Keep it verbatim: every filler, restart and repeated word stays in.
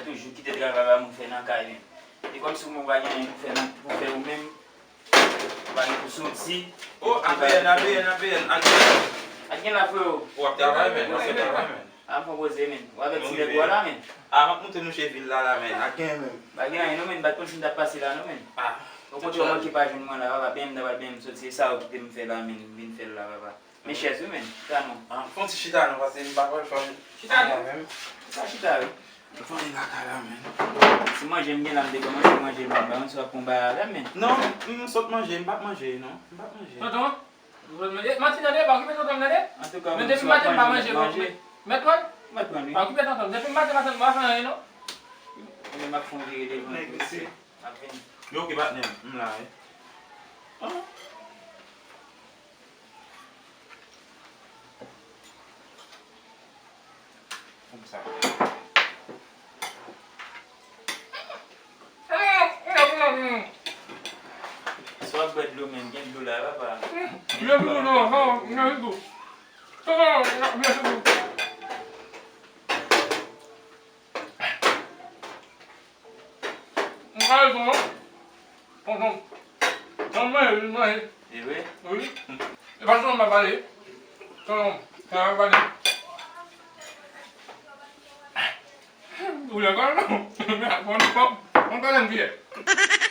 Yon jou kite travay pa moun fè nan kay menm. E kòmsi ou menm ou pa gen anyen pou fè nan, pou fè ou menm. Ou pa gen pou soti. Oh, A P N, A P N, A P N, A P N. Ak gen la, freo. W ap travay, men, w ap fè travay, men. A, fò poze, men. W avèk ti nèg ou a la, men. A, m ap montre nou che vil la, la, men. Ak gen, men. Pa gen anyen, non, men. M pa t konn si m t ap pase la, non, men. A. Ou kote w manke pa jwenn mwen la, papa. Byen, m ta pral byen, m soti. Se sa ou kite m fè la, men. M vin fè l la, papa. Men chèz wi, men. Chita non. Ah, fè yon ti chita non, paske m pa pral fè yon... Chita non? Menm. Sa chita wi. M fè lakay la, men. Si manje m gen la, m te kòmanse manje, m pa konn si w ap pran bagay avè m, men. Non, m sot manje, m p ap manje, non. M p ap manje. Tonton, manje. Martin, tande, pa okipe tonton, tande. Antouka, men depi maten, m pa manje, manje. Mèt pran? Mèt pran, wi. Pa okipe tonton. Depi maten, maten, m pa fè anyen, non. Mwen menm, m ap fè yon vire devan tou. Nèg mesye. M ap vini. Yo, oke, patnè m, m la, wi. Ah. Konsa. Si w ap bwè dlo, men, gen dlo la, papa. Dlo pou nou, non, non, non. Mwen pa rezon, non. Tonton. Tonton manje, li manje. E vre? Wi. E pa sèlman m ap pale. Tonton, sa m ap pale. Ou lè kòl non. Bon, bon, bon, bon, bon, bon, bon.